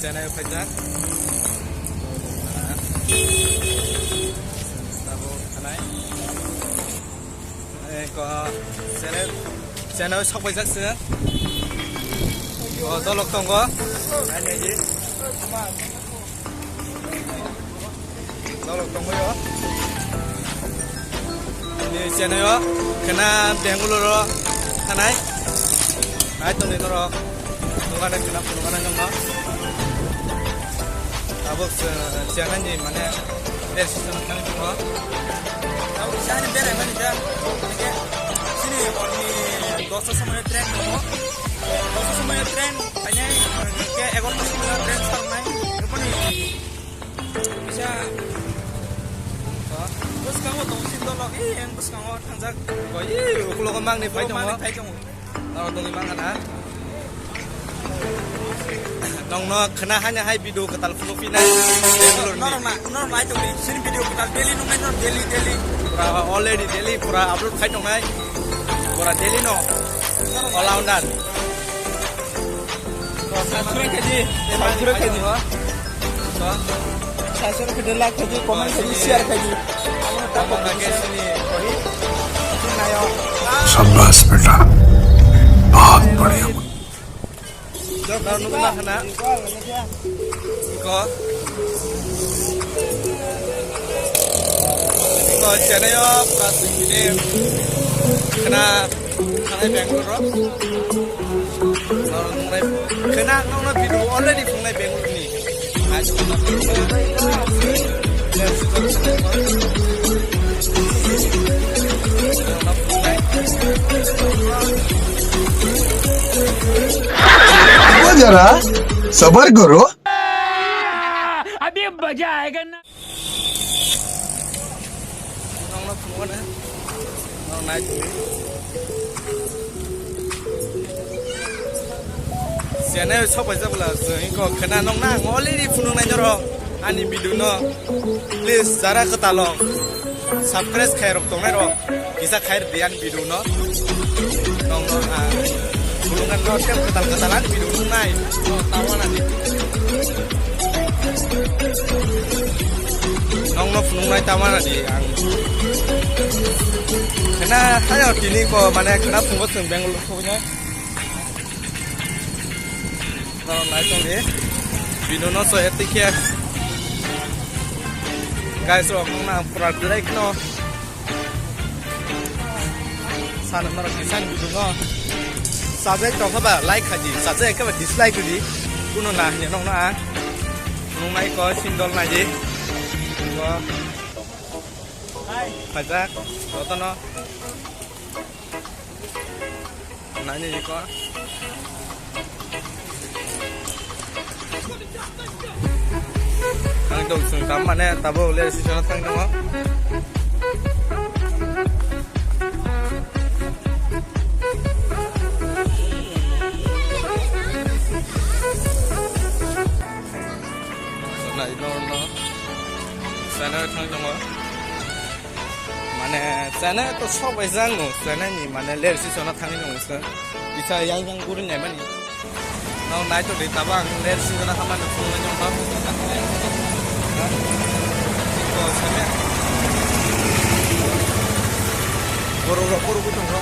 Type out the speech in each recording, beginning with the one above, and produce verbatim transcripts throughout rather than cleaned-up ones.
Chennai phaijak. Tabuk thanai. Eh, ko, Chennai, Chennai sok phaijak se. O, dolok tongo. Ai, nai di. Dolok tongbaio. Ni Chennai o, khena Bangalore o thanai. Nai tongni norok. Nukha nai khena phunukha nai nokno. Tabuk se, Chennai ni mane, best season thangwi tongo. Tabuk sani berai mani da. Sini horni dosta somoy train tongo. Dosta somoy train, painai, ke egarota somoy train sarnai. Rupani Bisa. Bwskango tong sindolok, eh, yang bwskango thangjak. Koi, eh, ukulogo mangni phai tongo. Mangni phai tongo. Norok tongwi mangkha na. Nongno khna hanya hai video kwtal phunukphinai. Norok na, norok nai tongdi. Sini video kwtal daily nungnai, norok daily, daily. Pura already daily, pura upload khai tongnai. Pura daily no. All rounder. Subscribe khaidi, subscribe khaidi. Subscribe khaidi, like khaidi, comment khaidi, share khaidi. शाबाश बेटा, बहुत बढ़िया। Iko. Iko, Chennai o, plus ini. Kena Thangnai Bangalore o. Norok nungnai khena nokno video already phungnai Bangalore ni. रुको जरा, सबर करो। अभी मजा आएगा ना। Nokno phunukmano, nok nai tongdi. Chennai o sok paijak bwla, chwng iko khena nokna ang already phunuknai norok ani video no. Please, jara kwtalo subscribe khairok tongnai rok. Kisa khair di ani video no. Nong no, ah, bulungan no tem ketal ketal ani video no nai. No, tawana ni. Nong no phunung nai tawana di ang. Kena hayo tini ko mane kena phungo chwng Bangalore thogna. No, nai tong di. Video no so etik ya. Guys, rok na pura direct no. Sana norok ni sana video no. Subscribe tong kha ba like khaji, subscribe kha ba dislike di. Kuno na hanya nong na. Nung nai ko sindol nai di. Ko. Pajak, joto no. Nai ni ko. Ang dong sung tam mane tabo le si sana tang dong. Nai no no. Sana tang dong. Mane, Chennai to sok bai jang no, Chennai ni mane ler si sona thangwi no sa. Kisa yang yang guri nai mani. No nai to de tabang ler si sona hamani phung nai no. Ko sene. Boro ro boro gutong ro.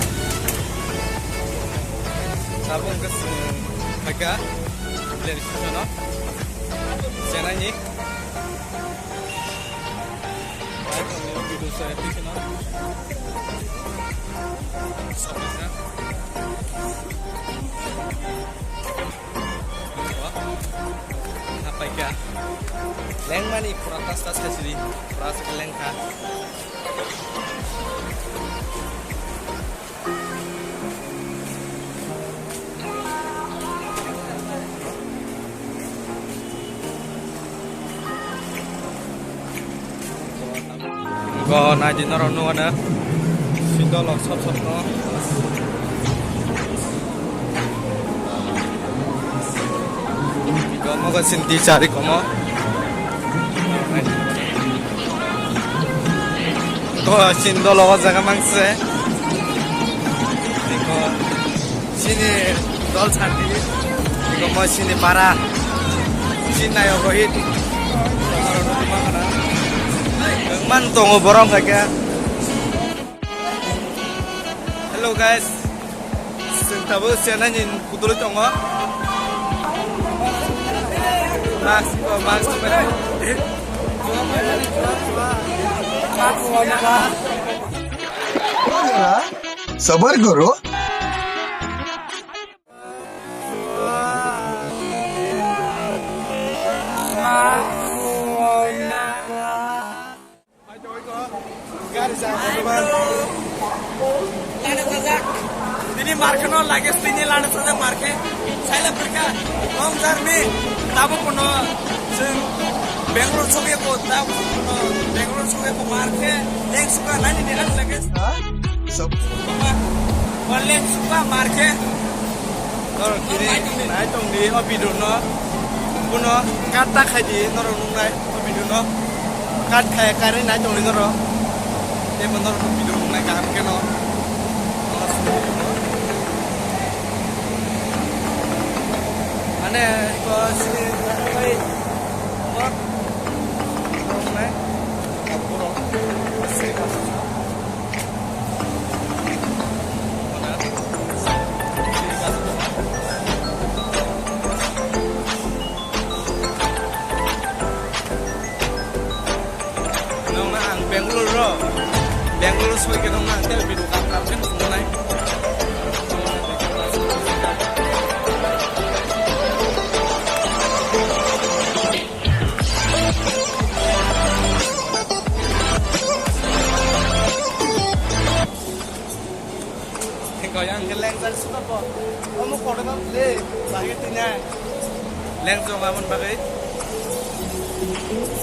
Tabang ke phaka ler si sona. Chennai ni. Apa ya? Lengmani pura tas tas kasih di, pura lengka. Go nai di norok nukgo na. Sindol rok sop sop no. Go mogo sinti chari komo. Ko sin dolo o jaga mangse. Ko sini dol santi. Ko mo sini para. Nayok Rohit. Man tongo borok kake. Hello guys. Sing tabo sianani kuduloi tongo. Mask, oh, mask. सबर करो। Tini markhe no lage, tini lana sajak markhe. Saila pharkha, long journey, tabuk kono chwng Bangalore sogwi ko, tabuk kono Bangalore sogwi ko markhe, leng suka nani nirang lage. Ha? Sob- Leng suka markhe. Norok kini nai tongdi o video no. Kuno cut ta khaidi norok nungnai o video no. Cut khai kare nai tongdi norok. Tebo norok video nungnai kaham khe no. Mane ko sini bai. Nungnai. Kaburo. Nongna ang Bangalore ro, Bangalore soi ke nongna ang tel bidu kam kam kan sunai. Kau yang geleng dari suka po. Kamu kau dengar le, lagi tuh nya. Leng jong aboni bagwi.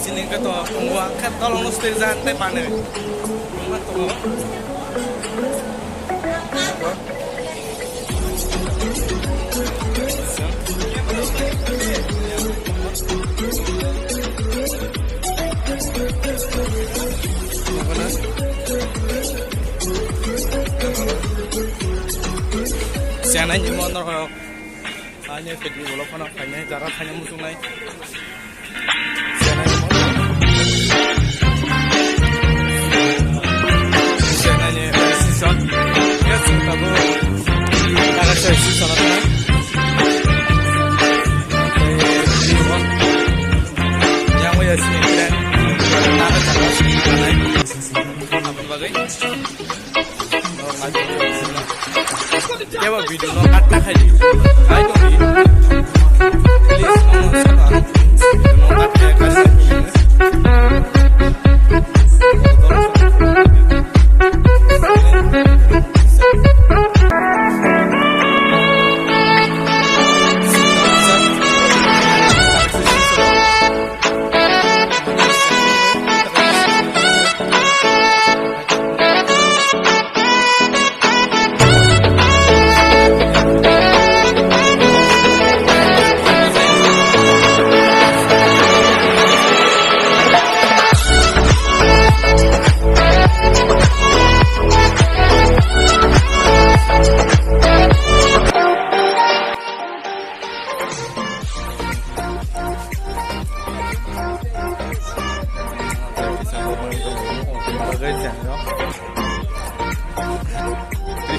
Sini khe to tongo, ang khe tolong no stay jan tei pane. Wngma tongo. Sianai ni mo norok. Ani pekni ulo phano phainai, jara phainai muchungnai. Sianai ni season. Ya, chwng tabuk daga se season abo. Yang waya sini kira. Daga daga sini kira. Apa bagai? Kebo video no cut ta khai di. Khai tong di. Please, no, no, no, no, cut khai, cut khai.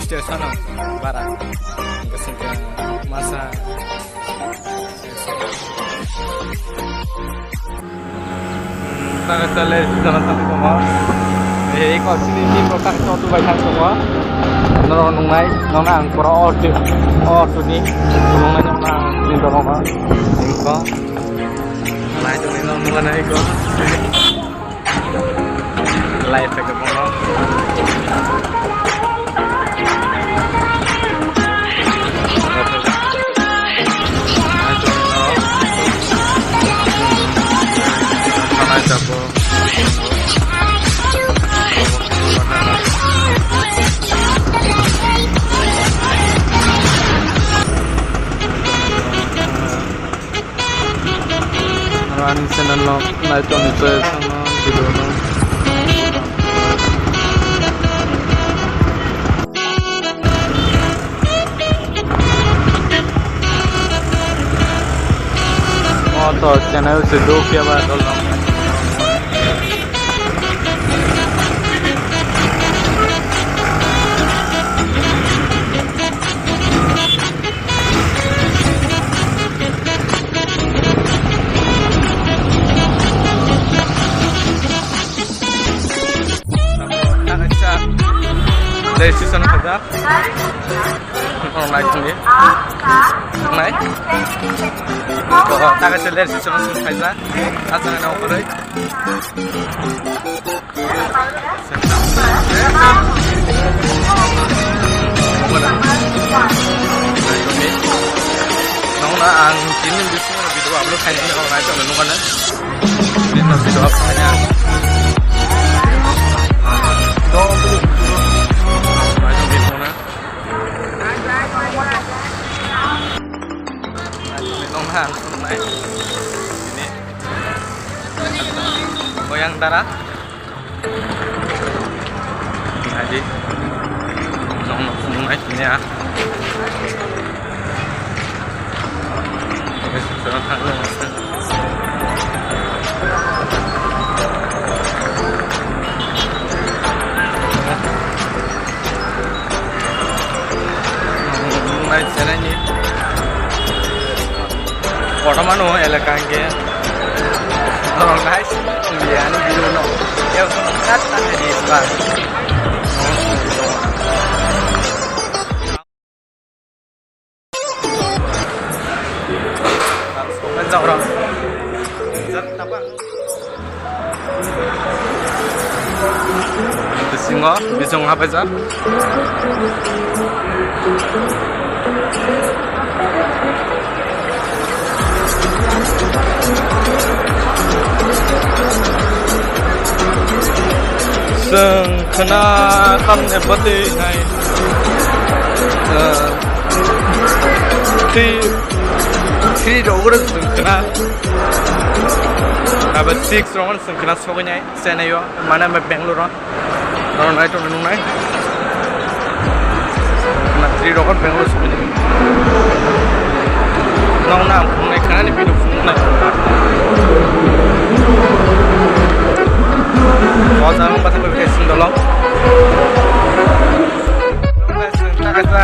Station bara masa. Taka chale jalan tang tongo. Eh, iko sini ni ko tak to tu bai tang tongo. Noro nungnai, nona ang pura o tu, o tu ni. Nungnai nona ni tongo ma. Iko. Nai tu ni nungnai iko. Life ke bono. Aro ani channel no nai toni choi sama video no. O To channel se do kya ba dol. Tamo ta kaisa registration khaijak. Nai thangdi. Nai. To ta kaisa registration khaijak. Asal na okoroi. Nongna ang tini bisingo video upload khainani rok naitokno nukana. Tini video upload khaina. Nongna ang sungnai. Tini. Goyang dara. Adi. Nong nong nong nai sini ya. Oke, sekarang tanggal. Nai sini ni. Kotorma no elaka hingke norok nai sini tongya ani biru no. Yang sini kat tangga di sebelah. Jok rok. Jok tabang. Bisingo bising hapaijak. Chwng khna tamni bwtwi hai, uh, three, three rok oro chwng khna. Abo six rok. Chwng khna sogwi nai Chennai o, mane Bangalore o. Norok nai tongwi nung nai. Na three rokot Bangalore sogwi nai. Nong na phunuknai khna ni video phunuknai. O jang bathang bai sing dolo. Nong nai chwng ta kaisa.